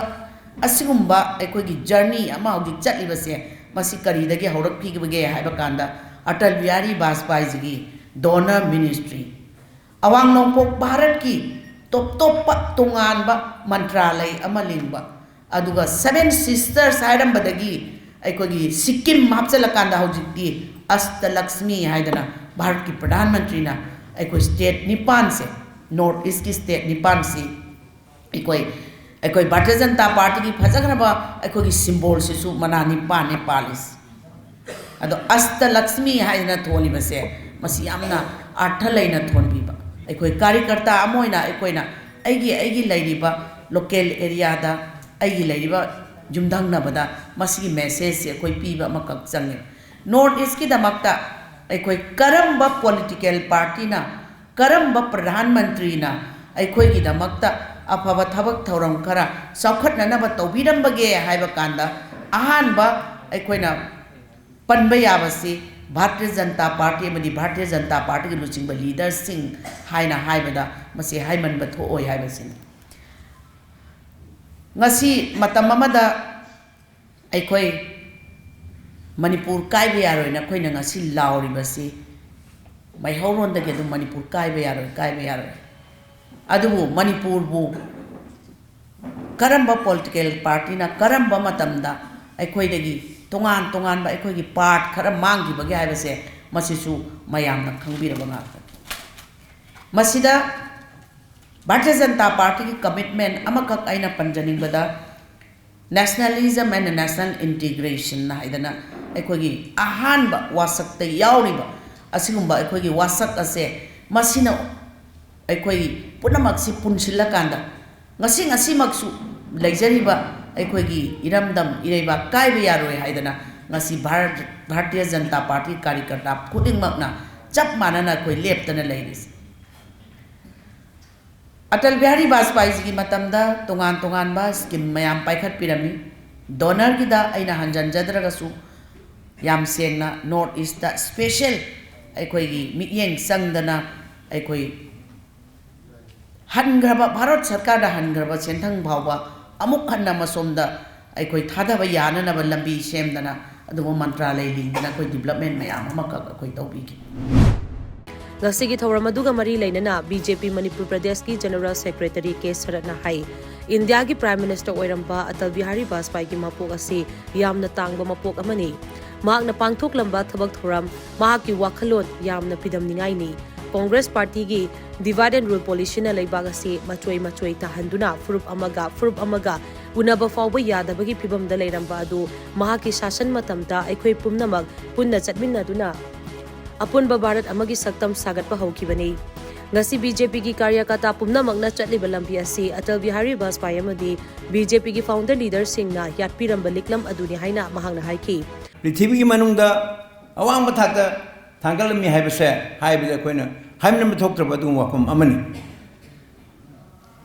ꯑꯁꯤꯒꯨꯝꯕ ꯑꯩꯈꯣꯏꯒꯤ journey ꯑꯃ ꯍꯧꯖꯤꯛ ꯆꯠꯂꯤꯕꯁꯦ, ꯃꯁꯤ ꯀꯔꯤꯗꯒꯤ ꯍꯧꯔꯛꯈꯤꯕꯒꯦ ꯍꯥꯏꯕ ꯀꯥꯟꯗ, ꯑꯇꯜ ꯕꯤꯍꯥꯔꯤ ꯕꯥꯖꯄꯥꯏꯖꯤꯒꯤ donor ministry, ꯑꯋꯥꯡ ꯅꯣꯡꯄꯣꯛ ꯚꯥꯔꯠꯀꯤ ꯇꯣꯞ ꯇꯣꯞꯄ ꯇꯣꯉꯥꯟꯕ ꯃꯟꯇ꯭ꯔꯥꯂꯩ ꯑꯃ ꯂꯤꯡꯕ, ꯑꯗꯨꯒ Seven Sisters ꯍꯥꯏꯔꯝꯕꯗꯒꯤ ꯑꯩꯈꯣꯏꯒꯤ ꯁꯤꯛꯀꯤꯝ ꯍꯥꯞꯆꯤꯜꯂꯀꯥꯟꯗ ꯍꯧꯖꯤꯛꯇꯤ ꯑꯁꯇ ꯂꯛꯁꯃꯤ ꯍꯥꯏꯗꯅ ꯚꯥꯔꯠꯀꯤ ꯄ꯭ꯔꯙꯥꯟ ꯃꯟꯇ꯭ꯔꯤꯅ ꯑꯩꯈꯣꯏ ꯁ꯭ꯇꯦꯠ ꯅꯤꯄꯥꯟꯁꯦ, ꯅꯣꯔꯠ ꯏꯁꯀꯤ ꯁ꯭ꯇꯦꯠ ꯅꯤꯄꯥꯟꯁꯤ ꯑꯩꯈꯣꯏ, ꯑꯩꯈꯣꯏ ꯚꯥꯔꯇꯤꯌ ꯖꯅꯇꯥ ꯄꯥꯔꯇꯤꯒꯤ ꯐꯖꯈ꯭ꯔꯕ ꯑꯩꯈꯣꯏꯒꯤ ꯁꯤꯝꯕꯣꯜꯁꯤꯁꯨ ꯃꯅꯥ ꯅꯤꯄꯥꯟꯅꯦ ꯄꯥꯜꯂꯤꯁꯦ꯫ ꯑꯗꯣ ꯑꯁꯇ ꯂꯛꯁꯃꯤ ꯍꯥꯏꯗꯅ ꯊꯣꯜꯂꯤꯕꯁꯦ, ꯃꯁꯤ ꯌꯥꯝꯅ ꯑꯥꯔꯊ ꯂꯩꯅ ꯊꯣꯟꯕꯤꯕ, ꯑꯩꯈꯣꯏ ꯀꯥꯔꯤꯀꯔꯇꯥ ꯑꯃ ꯑꯣꯏꯅ ꯑꯩꯈꯣꯏꯅ ꯑꯩꯒꯤ, ꯑꯩꯒꯤ ꯂꯩꯔꯤꯕ ꯂꯣꯀꯦꯜ ꯑꯦꯔꯤꯌꯥꯗ, ꯑꯩꯒꯤ ꯂꯩꯔꯤꯕ ꯌꯨꯝꯊꯪꯅꯕꯗ ꯃꯁꯤꯒꯤ ꯃꯦꯁꯦꯖꯁꯦ ꯑꯩꯈꯣꯏ ꯄꯤꯕ ꯑꯃꯈꯛ ꯆꯪꯉꯦ꯫ ꯅꯣꯔꯠ ꯏꯁꯀꯤꯗꯃꯛꯇ ꯑꯩꯈꯣꯏ ꯀꯔꯝꯕ ꯄꯣꯂꯤꯇꯤꯀꯦꯜ ꯄꯥꯔꯇꯤꯅ, ꯀꯔꯝꯕ ꯄ꯭ꯔꯙꯥꯟ ꯃꯟꯇ꯭ꯔꯤꯅ ꯑꯩꯈꯣꯏꯒꯤꯗꯃꯛꯇ ꯑꯐꯕ ꯊꯕꯛ ꯊꯧꯔꯝ ꯈꯔ ꯆꯥꯎꯈꯠꯅꯅꯕ ꯇꯧꯕꯤꯔꯝꯕꯒꯦ ꯍꯥꯏꯕ ꯀꯥꯟꯗ, ꯑꯍꯥꯟꯕ ꯑꯩꯈꯣꯏꯅ ꯄꯟꯕ ꯌꯥꯕꯁꯤ ꯚꯥꯔꯇꯤꯌ ꯖꯅꯇꯥ ꯄꯥꯔꯇꯤ ꯑꯃꯗꯤ ꯚꯥꯔꯇꯤꯌ ꯖꯅꯇꯥ ꯄꯥꯔꯇꯤꯒꯤ ꯂꯨꯆꯤꯡꯕ ꯂꯤꯗꯔꯁꯤꯡ ꯍꯥꯏꯅ ꯍꯥꯏꯕꯗ ꯃꯁꯤ ꯍꯥꯏꯃꯟꯕ ꯊꯣꯛꯑꯣꯏ ꯍꯥꯏꯕꯁꯤꯅꯤ꯫ ꯉꯁꯤ ꯃꯇꯝ ꯑꯃꯗ ꯑꯩꯈꯣꯏ ꯃꯅꯤꯄꯨꯔ ꯀꯥꯏꯕ ꯌꯥꯔꯣꯏꯅ ꯑꯩꯈꯣꯏꯅ ꯉꯁꯤ ꯂꯥꯎꯔꯤꯕꯁꯤ ꯃꯩꯍꯧꯔꯣꯟꯗꯒꯤ ꯑꯗꯨꯝ ꯃꯅꯤꯄꯨꯔ ꯀꯥꯏꯕ ꯌꯥꯔꯣꯏ, ꯀꯥꯏꯕ ꯌꯥꯔꯣꯏ꯫ ꯑꯗꯨꯕꯨ ꯃꯅꯤꯄꯨꯔꯕꯨ ꯀꯔꯝꯕ ꯄꯣꯂꯤꯇꯤꯀꯦꯜ ꯄꯥꯔꯇꯤꯅ ꯀꯔꯝꯕ ꯃꯇꯝꯗ ꯑꯩꯈꯣꯏꯗꯒꯤ ꯇꯣꯉꯥꯟ ꯇꯣꯉꯥꯟꯕ ꯑꯩꯈꯣꯏꯒꯤ ꯄꯥꯔꯠ ꯈꯔ ꯃꯥꯡꯈꯤꯕꯒꯦ ꯍꯥꯏꯕꯁꯦ ꯃꯁꯤꯁꯨ ꯃꯌꯥꯝꯅ ꯈꯪꯕꯤꯔꯕ ꯉꯥꯛꯇꯅꯤ꯫ ꯃꯁꯤꯗ ꯚꯥꯔꯇꯤꯌ ꯖꯅꯇꯥ ꯄꯥꯔꯇꯤꯒꯤ ꯀꯃꯤꯠꯃꯦꯟ ꯑꯃꯈꯛ ꯑꯩꯅ ꯄꯟꯖꯅꯤꯡꯕꯗ, Nationalism and National Integration ꯍꯥꯏꯗꯅ ꯑꯩꯈꯣꯏꯒꯤ ꯑꯍꯥꯟꯕ ꯋꯥꯁꯛꯇ ꯌꯥꯎꯔꯤꯕ ꯑꯁꯤꯒꯨꯝꯕ ꯑꯩꯈꯣꯏꯒꯤ ꯋꯥꯁꯛ ꯑꯁꯦ, ꯃꯁꯤꯅ ꯑꯩꯈꯣꯏ ꯄꯨꯝꯅꯃꯛꯁꯤ ꯄꯨꯟꯁꯤꯜꯂꯀꯥꯟꯗ ꯉꯁꯤ ꯉꯁꯤꯃꯛꯁꯨ ꯂꯩꯖꯔꯤꯕ ꯑꯩꯈꯣꯏꯒꯤ ꯏꯔꯝꯗꯝ ꯏꯔꯩꯕꯥꯛ ꯀꯥꯏꯕ ꯌꯥꯔꯣꯏ ꯍꯥꯏꯗꯅ ꯉꯁꯤ ꯚꯥꯔꯠ, ꯚꯥꯔꯇꯤꯌ ꯖꯅꯇꯥ ꯄꯥꯔꯇꯤ ꯀꯥꯔꯤꯀꯔꯇꯥ ꯈꯨꯗꯤꯡꯃꯛꯅ ꯆꯞ ꯃꯥꯟꯅꯅ ꯑꯩꯈꯣꯏ ꯂꯦꯞꯇꯅ ꯂꯩꯔꯤꯁꯦ꯫ ꯑꯇꯜ ꯕꯤꯍꯥꯔꯤ ꯕꯥꯖꯄꯥꯏꯖꯤꯒꯤ ꯃꯇꯝꯗ ꯇꯣꯉꯥꯟ ꯇꯣꯉꯥꯟꯕ ꯁ꯭ꯀꯤꯝ ꯃꯌꯥꯝ ꯄꯥꯏꯈꯠꯄꯤꯔꯝꯃꯤ꯫ ꯗꯣꯅꯔꯒꯤꯗ ꯑꯩꯅ ꯍꯟꯖꯟꯖꯗ꯭ꯔꯒꯁꯨ ꯌꯥꯝ ꯁꯦꯡꯅ ꯅꯣꯔꯠ ꯏꯁꯇ ꯁ꯭ꯄꯦꯁꯦꯜ ꯑꯩꯈꯣꯏꯒꯤ ꯃꯤꯠꯌꯦꯡ ꯆꯪꯗꯅ ꯑꯩꯈꯣꯏ ꯍꯟꯈ꯭ꯔꯕ, ꯚꯥꯔꯠ ꯁꯔꯀꯥꯔꯗ ꯍꯟꯈ꯭ꯔꯕ ꯁꯦꯟꯊꯪ ꯐꯥꯎꯕ ꯑꯃꯨꯛ ꯍꯟꯅ ꯃꯁꯣꯝꯗ ꯑꯩꯈꯣꯏ ꯊꯥꯗꯕ ꯌꯥꯅꯅꯕ ꯂꯝꯕꯤ ꯁꯦꯝꯗꯅ ꯑꯗꯨꯒꯨꯝꯕ ꯃꯟꯇ꯭ꯔꯥꯂꯌ ꯂꯤꯡꯗꯅ ꯑꯩꯈꯣꯏ ꯗꯤꯕ꯭ꯂꯞꯃꯦꯟ ꯃꯌꯥꯝ ꯑꯃꯈꯛ ꯑꯩꯈꯣꯏ ꯇꯧꯕꯤꯈꯤ꯫ ꯉꯁꯤꯒꯤ ꯊꯧꯔꯝ ꯑꯗꯨꯒ ꯃꯔꯤ ꯂꯩꯅꯅ ꯕꯤ ꯖꯦ ꯄꯤ ꯃꯅꯤꯄꯨꯔ ꯄ꯭ꯔꯗꯦꯁꯀꯤ ꯖꯦꯅꯔꯦꯜ ꯁꯦꯀ꯭ꯔꯦꯇꯔꯤ ꯀꯦ ꯁꯔꯠꯅ ꯍꯥꯏ, ꯏꯟꯗꯤꯌꯥꯒꯤ ꯄ꯭ꯔꯥꯏꯝ ꯃꯤꯅꯤꯁꯇꯔ ꯑꯣꯏꯔꯝꯕ ꯑꯇꯜ ꯕꯤꯍꯥꯔꯤ ꯕꯥꯖꯄꯥꯏꯒꯤ ꯃꯄꯣꯛ ꯑꯁꯤ ꯌꯥꯝꯅ ꯇꯥꯡꯕ ꯃꯄꯣꯛ ꯑꯃꯅꯤ꯫ ꯃꯍꯥꯛꯅ ꯄꯥꯡꯊꯣꯛꯂꯝꯕ ꯊꯕꯛ ꯊꯧꯔꯝ, ꯃꯍꯥꯛꯀꯤ ꯋꯥꯈꯜꯂꯣꯟ ꯌꯥꯝꯅ ꯐꯤꯗꯝꯅꯤꯡꯉꯥꯏꯅꯤ꯫ Congress Partyꯒꯤ divide and rule policyꯅ ꯂꯩꯕꯥꯛ ꯑꯁꯤ ꯃꯆꯣꯏ ꯃꯆꯣꯏ ꯇꯥꯍꯟꯗꯨꯅ ꯐꯨꯔꯨꯞ ꯑꯃꯒ ꯐꯨꯔꯨꯞ ꯑꯃꯒ ꯎꯅꯕ ꯐꯥꯎꯕ ꯌꯥꯗꯕꯒꯤ ꯐꯤꯚꯝꯗ ꯂꯩꯔꯝꯕ ꯑꯗꯨ ꯃꯍꯥꯛꯀꯤ ꯁꯥꯁꯟ ꯃꯇꯝꯗ ꯑꯩꯈꯣꯏ ꯄꯨꯝꯅꯃꯛ ꯄꯨꯟꯅ ꯆꯠꯃꯤꯟꯅꯗꯨꯅ ꯑꯄꯨꯟꯕ ꯚꯥꯔꯠ ꯑꯃꯒꯤ ꯁꯛꯇꯝ ꯁꯥꯒꯠꯄ ꯍꯧꯈꯤꯕꯅꯤ꯫ ꯉꯁꯤ BJPꯒꯤ ꯀꯥꯔꯌꯀꯔꯇꯥ ꯄꯨꯝꯅꯃꯛꯅ ꯆꯠꯂꯤꯕ ꯂꯝꯕꯤ ꯑꯁꯤ ꯑꯇꯜ ꯕꯤꯍꯥꯔꯤ ꯕꯥꯖꯄꯥꯏ ꯑꯃꯗꯤ BJPꯒꯤ founder leaderꯁꯤꯡꯅ ꯌꯥꯠꯄꯤꯔꯝꯕ ꯂꯤꯛꯂꯝ ꯑꯗꯨꯅꯤ ꯍꯥꯏꯅ ꯃꯍꯥꯛꯅ ꯍꯥꯏꯈꯤ꯫ ꯄ꯭ꯔꯤꯊꯤꯕꯤꯒꯤ ꯃꯅꯨꯡꯗ ꯑꯋꯥꯡꯕ ꯊꯥꯛꯇ ꯊꯥꯡꯒꯠꯂꯝꯃꯤ ꯍꯥꯏꯕꯁꯦ ꯍꯥꯏꯕꯗ ꯑꯩꯈꯣꯏꯅ ꯍꯥꯏꯃꯟꯕ ꯊꯣꯛꯇ꯭ꯔꯕ ꯑꯗꯨꯒꯨꯝꯕ ꯋꯥꯐꯝ ꯑꯃꯅꯤ꯫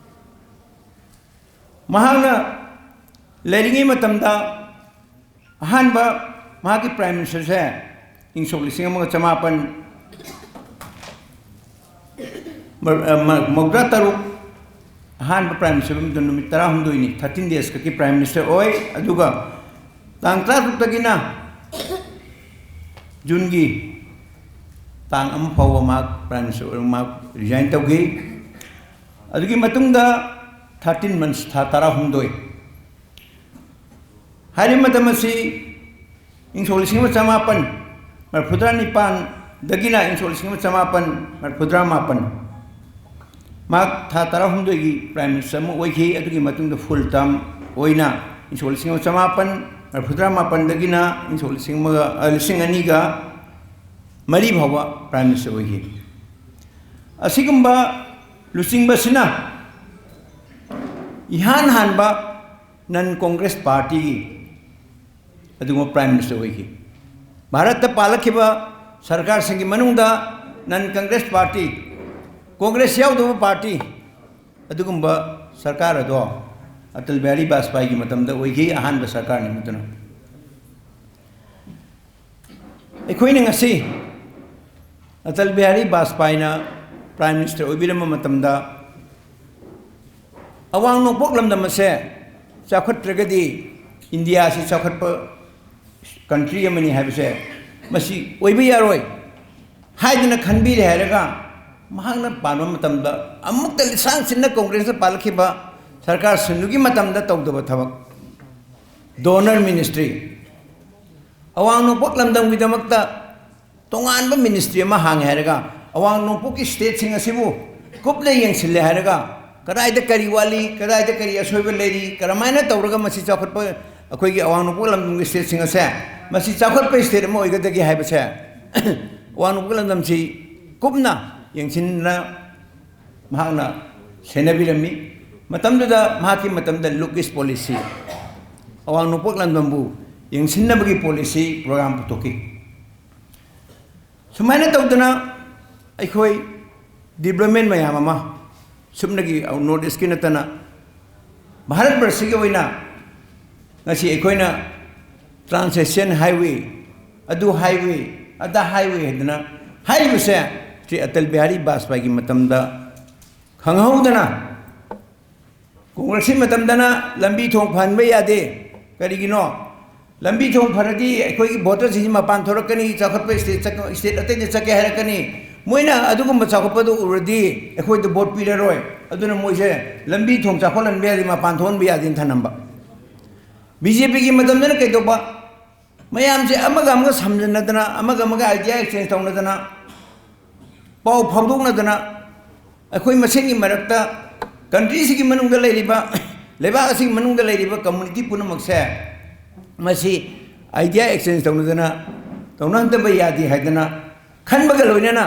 ꯃꯍꯥꯛꯅ ꯂꯩꯔꯤꯉꯩ ꯃꯇꯝꯗ ꯑꯍꯥꯟꯕ ꯃꯍꯥꯛꯀꯤ Prime Ministerꯁꯦ ꯏꯪ ꯁꯣꯛ ꯂꯤꯁꯤꯡ ꯑꯃꯒ ꯆꯃꯥꯄꯟ ꯃ-, ꯑ, ꯃ-, ꯃꯧꯗ꯭ꯔꯥ ꯇꯔꯨꯛ ꯑꯍꯥꯟꯕ Prime Minister ꯑꯣꯏꯕ ꯅꯨꯃꯤꯠ ꯇꯔꯥꯍꯨꯝꯗꯣꯏꯅꯤ, thirteen days ꯈꯛꯀꯤ Prime Minister ꯑꯣꯏ꯫ ꯑꯗꯨꯒ ꯇꯥꯡ ꯇꯔꯥꯇꯔꯨꯛꯇꯒꯤꯅ ꯖꯨꯟꯒꯤ ꯇꯥꯡ ꯑꯃ ꯐꯥꯎꯕ ꯃꯍꯥꯛ Prime Minister ꯑꯣꯏꯔꯒ ꯃꯍꯥꯛ resign ꯇꯧꯈꯤ꯫ ꯑꯗꯨꯒꯤ ꯃꯇꯨꯡꯗ thirteen months, ꯊꯥ ꯇꯔꯥꯍꯨꯝꯗꯣꯏ꯫ ꯍꯥꯏꯔꯤꯕ ꯃꯇꯝ ꯑꯁꯤ ꯏꯪ ꯁꯣꯛ ꯂꯤꯁꯤꯡ ꯑꯃ ꯆꯃꯥꯄꯟ ꯃꯔꯤꯐꯨꯇꯔꯥ ꯅꯤꯄꯥꯟꯗꯒꯤꯅ ꯏꯪ ꯁꯣꯛ ꯂꯤꯁꯤꯡ ꯑꯃ ꯆꯃꯥꯄꯟ ꯃꯔꯤꯐꯨꯇꯔꯥ ꯃꯥꯄꯟ, ꯃꯍꯥꯛ ꯊꯥ ꯇꯔꯥꯍꯨꯝꯗꯣꯏꯒꯤ Prime Minister ꯑꯃ ꯑꯣꯏꯈꯤ꯫ ꯑꯗꯨꯒꯤ ꯃꯇꯨꯡꯗ full term ꯑꯣꯏꯅ ꯏꯪ ꯁꯣꯛ ꯂꯤꯁꯤꯡ ꯑꯃ ꯆꯃꯥꯄꯟ ꯃꯔꯤꯐꯨꯇꯔꯥ ꯃꯥꯄꯟꯗꯒꯤꯅ ꯏꯪ ꯁꯣꯛ ꯂꯤꯁꯤꯡ ꯑꯃꯒ, ꯑ, ꯂꯤꯁꯤꯡ ꯑꯅꯤꯒ ꯃꯔꯤ ꯐꯥꯎꯕ Prime Minister ꯑꯣꯏꯈꯤ꯫ ꯑꯁꯤꯒꯨꯝꯕ ꯂꯨꯆꯤꯡꯕꯁꯤꯅ ꯏꯍꯥꯟ ꯍꯥꯟꯕ non Congress partyꯒꯤ ꯑꯗꯨꯒꯨꯝꯕ Prime Minister ꯑꯣꯏꯈꯤ꯫ ꯚꯥꯔꯠꯇ ꯄꯥꯜꯂꯛꯈꯤꯕ ꯁꯔꯀꯥꯔꯁꯤꯡꯒꯤ ꯃꯅꯨꯡꯗ non Congress party, Congress ꯌꯥꯎꯗꯕ party, ꯑꯗꯨꯒꯨꯝꯕ ꯁꯔꯀꯥꯔ ꯑꯗꯣ ꯑꯇꯜ ꯕꯤꯍꯥꯔꯤ ꯕꯥꯖꯄꯥꯏꯒꯤ ꯃꯇꯝꯗ ꯑꯣꯏꯈꯤ, ꯑꯍꯥꯟꯕ ꯁꯔꯀꯥꯔꯅꯤ ꯃꯗꯨꯅ꯫ ꯑꯩꯈꯣꯏꯅ ꯉꯁꯤ ꯑꯇꯜ ꯕꯤꯍꯥꯔꯤ ꯕꯥꯖꯄꯥꯏꯅ Prime Minister ꯑꯣꯏꯕꯤꯔꯝꯕ ꯃꯇꯝꯗ ꯑꯋꯥꯡ ꯅꯣꯡꯄꯣꯛ ꯂꯝꯗꯝ ꯑꯁꯦ ꯆꯥꯎꯈꯠꯇ꯭ꯔꯒꯗꯤ ꯏꯟꯗꯤꯌꯥ ꯑꯁꯤ ꯆꯥꯎꯈꯠꯄ country ꯑꯃꯅꯤ ꯍꯥꯏꯕꯁꯦ ꯃꯁꯤ ꯑꯣꯏꯕ ꯌꯥꯔꯣꯏ ꯍꯥꯏꯗꯅ ꯈꯟꯕꯤꯔꯦ ꯍꯥꯏꯔꯒ ꯃꯍꯥꯛꯅ ꯄꯥꯟꯕ ꯃꯇꯝꯗ ꯑꯃꯨꯛꯇ ꯂꯤꯁꯥꯡ ꯁꯤꯟꯅ Congressꯅ ꯄꯥꯜꯂꯛꯈꯤꯕ ꯁꯔꯀꯥꯔꯁꯤꯡꯗꯨꯒꯤ ꯃꯇꯝꯗ ꯇꯧꯗꯕ ꯊꯕꯛ, donor ministry, ꯑꯋꯥꯡ ꯅꯣꯡꯄꯣꯛ ꯂꯝꯗꯝꯒꯤꯗꯃꯛꯇ ꯇꯣꯉꯥꯟꯕ ꯃꯤꯅꯤꯁꯇ꯭ꯔꯤ ꯑꯃ ꯍꯥꯡꯉꯦ ꯍꯥꯏꯔꯒ, ꯑꯋꯥꯡ ꯅꯣꯡꯄꯣꯛꯀꯤ ꯁ꯭ꯇꯦꯠꯁꯤꯡ ꯑꯁꯤꯕꯨ ꯀꯨꯞꯅ ꯌꯦꯡꯁꯤꯜꯂꯦ ꯍꯥꯏꯔꯒ, ꯀꯗꯥꯏꯗ ꯀꯔꯤ ꯋꯥꯠꯂꯤ, ꯀꯗꯥꯏꯗ ꯀꯔꯤ ꯑꯁꯣꯏꯕ ꯂꯩꯔꯤ, ꯀꯔꯝꯍꯥꯏꯅ ꯇꯧꯔꯒ ꯃꯁꯤ ꯆꯥꯎꯈꯠꯄ, ꯑꯩꯈꯣꯏꯒꯤ ꯑꯋꯥꯡ ꯅꯣꯡꯄꯣꯛ ꯂꯝꯗꯝꯒꯤ ꯁ꯭ꯇꯦꯠꯁꯤꯡ ꯑꯁꯦ ꯃꯁꯤ ꯆꯥꯎꯈꯠꯄ ꯁ꯭ꯇꯦꯠ ꯑꯃ ꯑꯣꯏꯒꯗꯒꯦ ꯍꯥꯏꯕꯁꯦ ꯑꯋꯥꯡ ꯅꯣꯡꯄꯣꯛ ꯂꯝꯗꯝꯁꯤ ꯀꯨꯞꯅ ꯌꯦꯡꯁꯤꯟꯅ ꯃꯍꯥꯛꯅ ꯁꯦꯟꯅꯕꯤꯔꯝꯃꯤ꯫ ꯃꯇꯝꯗꯨꯗ ꯃꯍꯥꯛꯀꯤ ꯃꯇꯝꯗ ꯂꯨꯛ ꯏꯁ ꯄꯣꯂꯤꯁꯤ, ꯑꯋꯥꯡ ꯅꯣꯡꯄꯣꯛ ꯂꯝꯗꯝꯕꯨ ꯌꯦꯡꯁꯤꯟꯅꯕꯒꯤ ꯄꯣꯂꯤꯁꯤ ꯄ꯭ꯔꯣꯒ꯭ꯔꯥꯝ ꯄꯨꯊꯣꯛꯈꯤ꯫ ꯁꯨꯃꯥꯏꯅ ꯇꯧꯗꯅ ꯑꯩꯈꯣꯏ ꯗꯤꯕ꯭ꯂꯞꯃꯦꯟ ꯃꯌꯥꯝ ꯑꯃ ꯁꯨꯞꯅꯒꯤ ꯅꯣꯔꯠ ꯏꯁꯀꯤ ꯅꯠꯇꯅ ꯚꯥꯔꯠ ꯕꯔꯁꯤꯒꯤ ꯑꯣꯏꯅ ꯉꯁꯤ ꯑꯩꯈꯣꯏꯅ ꯇ꯭ꯔꯥꯟꯁ ꯑꯦꯁꯤꯌꯥꯟ ꯍꯥꯏꯋꯦ, ꯑꯗꯨ ꯍꯥꯏꯋꯦ, ꯑꯗꯥ ꯍꯥꯏꯋꯦ ꯍꯥꯏꯗꯅ ꯍꯥꯏꯔꯤꯕꯁꯦ ꯁ꯭ꯔꯤ ꯑꯇꯜ ꯕꯤꯍꯥꯔꯤ ꯕꯥꯖꯄꯥꯏꯒꯤ ꯃꯇꯝꯗ ꯈꯪꯍꯧꯗꯅ ꯀꯣꯡꯒ꯭ꯔꯦꯁꯀꯤ ꯃꯇꯝꯗꯅ ꯂꯝꯕꯤ ꯊꯣꯡ ꯐꯍꯟꯕ ꯌꯥꯗꯦ꯫ ꯀꯔꯤꯒꯤꯅꯣ? ꯂꯝꯕꯤ ꯊꯣꯡ ꯐꯔꯗꯤ ꯑꯩꯈꯣꯏꯒꯤ ꯚꯣꯇꯔꯁꯤꯡꯁꯤ ꯃꯄꯥꯟ ꯊꯣꯔꯛꯀꯅꯤ, ꯆꯥꯎꯈꯠꯄ ꯁ꯭ꯇꯦꯠ ꯆꯠ-, ꯁ꯭ꯇꯦꯠ ꯑꯇꯩꯗ ꯆꯠꯀꯦ ꯍꯥꯏꯔꯛꯀꯅꯤ꯫ ꯃꯣꯏꯅ ꯑꯗꯨꯒꯨꯝꯕ ꯆꯥꯎꯈꯠꯄꯗꯨ ꯎꯔꯗꯤ ꯑꯩꯈꯣꯏꯗ ꯚꯣꯠ ꯄꯤꯔꯔꯣꯏ꯫ ꯑꯗꯨꯅ ꯃꯣꯏꯁꯦ ꯂꯝꯕꯤ ꯊꯣꯡ ꯆꯥꯎꯈꯠꯍꯟꯕ ꯌꯥꯗꯦ, ꯃꯄꯥꯟ ꯊꯣꯛꯍꯟꯕ ꯌꯥꯗꯦꯅ ꯊꯅꯝꯕ꯫ ꯕꯤ ꯖꯦ ꯄꯤꯒꯤ ꯃꯇꯝꯗꯅ ꯀꯩꯗꯧꯕ? ꯃꯌꯥꯝꯁꯦ ꯑꯃꯒ ꯑꯃꯒ ꯁꯝꯖꯟꯅꯗꯅ, ꯑꯃꯒ ꯑꯃꯒ ꯑꯥꯏꯗꯤꯌꯥ ꯑꯦꯛꯁꯆꯦꯟꯖ ꯇꯧꯅꯗꯅ, ꯄꯥꯎ ꯐꯥꯎꯗꯣꯛꯅꯗꯅ, ꯑꯩꯈꯣꯏ ꯃꯁꯦꯟꯒꯤ ꯃꯔꯛꯇ, ꯀꯟꯇ꯭ꯔꯤꯁꯤꯒꯤ ꯃꯅꯨꯡꯗ ꯂꯩꯔꯤꯕ, ꯂꯩꯕꯥꯛ ꯑꯁꯤꯒꯤ ꯃꯅꯨꯡꯗ ꯂꯩꯔꯤꯕ ꯀꯝꯃꯨꯅꯤꯇꯤ ꯄꯨꯝꯅꯃꯛꯁꯦ ꯃꯁꯤ ꯑꯥꯏꯗꯤꯌꯥ ꯑꯦꯛꯁꯆꯦꯟꯖ ꯇꯧꯅꯗꯅ, ꯇꯧꯅꯍꯟꯗꯕ ꯌꯥꯗꯦ ꯍꯥꯏꯗꯅ ꯈꯟꯕꯒ ꯂꯣꯏꯅꯅ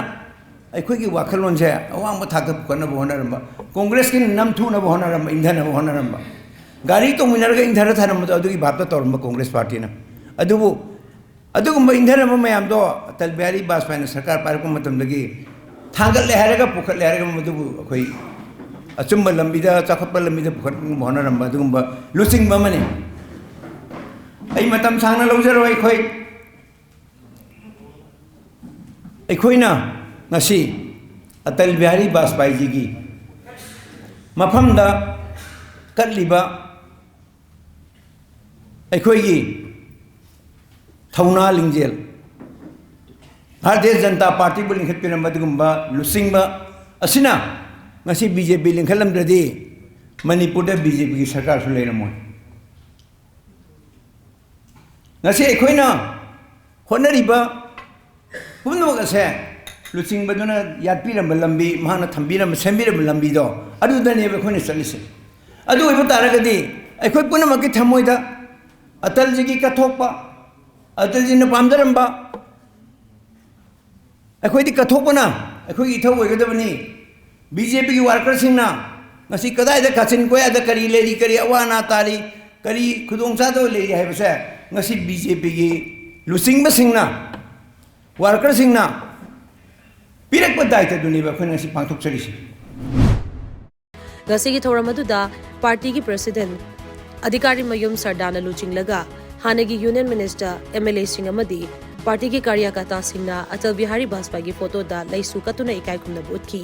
ꯑꯩꯈꯣꯏꯒꯤ ꯋꯥꯈꯜꯂꯣꯟꯁꯦ ꯑꯋꯥꯡꯕ ꯊꯥꯛꯇ ꯄꯨꯈꯠꯅꯕ ꯍꯣꯠꯅꯔꯝꯕ, ꯀꯣꯡꯒ꯭ꯔꯦꯁꯀꯤ ꯅꯝꯊꯨꯅꯕ ꯍꯣꯠꯅꯔꯝꯕ, ꯏꯟꯊꯅꯕ ꯍꯣꯠꯅꯔꯝꯕ, ꯒꯥꯔꯤ ꯇꯣꯡꯃꯤꯟꯅꯔꯒ ꯏꯟꯊꯔ ꯊꯅꯝꯕꯗꯣ ꯑꯗꯨꯒꯤ ꯚꯥꯞꯇ ꯇꯧꯔꯝꯕ ꯀꯣꯡꯒ꯭ꯔꯦꯁ ꯄꯥꯔꯇꯤꯅ꯫ ꯑꯗꯨꯕꯨ ꯑꯗꯨꯒꯨꯝꯕ ꯏꯟꯊꯅꯕ ꯃꯌꯥꯝꯗꯣ ꯑꯇꯜ ꯕꯤꯍꯥꯔꯤ ꯕꯥꯖꯄꯥꯏꯅ ꯁꯔꯀꯥꯔ ꯄꯥꯏꯔꯛꯄ ꯃꯇꯝꯗꯒꯤ ꯊꯥꯡꯒꯠꯂꯦ ꯍꯥꯏꯔꯒ, ꯄꯨꯈꯠꯂꯦ ꯍꯥꯏꯔꯒ ꯃꯗꯨꯕꯨ ꯑꯩꯈꯣꯏ ꯑꯆꯨꯝꯕ ꯂꯝꯕꯤꯗ, ꯆꯥꯎꯈꯠꯄ ꯂꯝꯕꯤꯗ ꯄꯨꯈꯠꯅꯕ ꯍꯣꯠꯅꯔꯝꯕ ꯑꯗꯨꯒꯨꯝꯕ ꯂꯨꯆꯤꯡꯕ ꯑꯃꯅꯤ꯫ ꯑꯩ ꯃꯇꯝ ꯁꯥꯡꯅ ꯂꯧꯖꯔꯣꯏ꯫ ꯑꯩꯈꯣꯏ, ꯑꯩꯈꯣꯏꯅ ꯉꯁꯤ ꯑꯇꯜ ꯕꯤꯍꯥꯔꯤ ꯕꯥꯖꯄꯥꯏꯖꯤꯒꯤ ꯃꯐꯝꯗ ꯀꯠꯂꯤꯕ ꯑꯩꯈꯣꯏꯒꯤ ꯊꯧꯅꯥ ꯂꯤꯡꯖꯦꯜ, ꯚꯥꯔꯇꯤꯌ ꯖꯅꯇꯥ ꯄꯥꯔꯇꯤꯕꯨ ꯂꯤꯡꯈꯠꯄꯤꯔꯝꯕ ꯑꯗꯨꯒꯨꯝꯕ ꯂꯨꯆꯤꯡꯕ ꯑꯁꯤꯅ ꯉꯁꯤ ꯕꯤ ꯖꯦ ꯄꯤ ꯂꯤꯡꯈꯠꯂꯝꯗ꯭ꯔꯗꯤ ꯃꯅꯤꯄꯨꯔꯗ ꯕꯤ ꯖꯦ ꯄꯤꯒꯤ ꯁꯔꯀꯥꯔꯁꯨ ꯂꯩꯔꯝꯃꯣꯏ꯫ ꯉꯁꯤ ꯑꯩꯈꯣꯏꯅ ꯍꯣꯠꯅꯔꯤꯕ ꯄꯨꯝꯅꯃꯛ ꯑꯁꯦ ꯂꯨꯆꯤꯡꯕꯗꯨꯅ ꯌꯥꯠꯄꯤꯔꯝꯕ ꯂꯝꯕꯤ, ꯃꯍꯥꯛꯅ ꯊꯝꯕꯤꯔꯝꯕ, ꯁꯦꯝꯕꯤꯔꯝꯕ ꯂꯝꯕꯤꯗꯣ, ꯑꯗꯨꯗꯅꯦꯕ ꯑꯩꯈꯣꯏꯅ ꯆꯠꯂꯤꯁꯦ꯫ ꯑꯗꯨ ꯑꯣꯏꯕ ꯇꯥꯔꯒꯗꯤ ꯑꯩꯈꯣꯏ ꯄꯨꯝꯅꯃꯛꯀꯤ ꯊꯃꯣꯏꯗ ꯑꯇꯜꯖꯤꯒꯤ ꯀꯠꯊꯣꯛꯄ, ꯑꯇꯜꯖꯤꯅ ꯄꯥꯝꯖꯔꯝꯕ, ꯑꯩꯈꯣꯏꯗꯤ ꯀꯠꯊꯣꯛꯄꯅ ꯑꯩꯈꯣꯏꯒꯤ ꯏꯊꯧ ꯑꯣꯏꯒꯗꯕꯅꯤ꯫ ꯕꯤ ꯖꯦ ꯄꯤꯒꯤ ꯋꯥꯔꯀꯔꯁꯤꯡꯅ ꯉꯁꯤ ꯀꯗꯥꯏꯗ ꯀꯥꯆꯤꯟ ꯀꯣꯌꯥꯗ ꯀꯔꯤ ꯂꯩꯔꯤ, ꯀꯔꯤ ꯑꯋꯥ ꯑꯅꯥ ꯇꯥꯔꯤ, ꯀꯔꯤ ꯈꯨꯗꯣꯡꯆꯥꯗꯕ ꯂꯩꯔꯤ ꯍꯥꯏꯕꯁꯦ ꯉꯁꯤ ꯕꯤ ꯖꯦ ꯄꯤꯒꯤ ꯂꯨꯆꯤꯡꯕꯁꯤꯡꯅ, ꯋꯥꯔꯀꯔꯁꯤꯡꯅ ꯄꯤꯔꯛꯄ ꯗꯥꯏꯇꯗꯨꯅꯦꯕ ꯑꯩꯈꯣꯏꯅ ꯉꯁꯤ ꯄꯥꯡꯊꯣꯛꯆꯔꯤꯁꯤ꯫ ꯉꯁꯤꯒꯤ ꯊꯧꯔꯝ ꯑꯗꯨꯗ ꯄꯥꯔꯇꯤꯒꯤ ꯄ꯭ꯔꯦꯁꯤꯗꯦꯟꯠ ꯑꯙꯤꯀꯥꯔꯤ ꯃꯌꯨꯝ ꯁꯔꯗꯥꯅ ꯂꯨꯆꯤꯡꯂꯒ ꯍꯥꯟꯅꯒꯤ ꯌꯨꯅꯤꯌꯟ ꯃꯤꯅꯤꯁꯇꯔ, ꯑꯦꯝ ꯑꯦꯜ ꯑꯦꯁꯤꯡ ꯑꯃꯗꯤ ꯄꯥꯔꯇꯤꯒꯤ ꯀꯥꯔꯌꯀꯔꯇꯥꯁꯤꯡꯅ ꯑꯇꯜ ꯕꯤꯍꯥꯔꯤ ꯕꯥꯖꯄꯥꯏꯒꯤ ꯐꯣꯇꯣꯗ ꯂꯩꯁꯨ ꯀꯠꯇꯨꯅ ꯏꯀꯥꯏ ꯈꯨꯝꯅꯕ ꯎꯠꯈꯤ꯫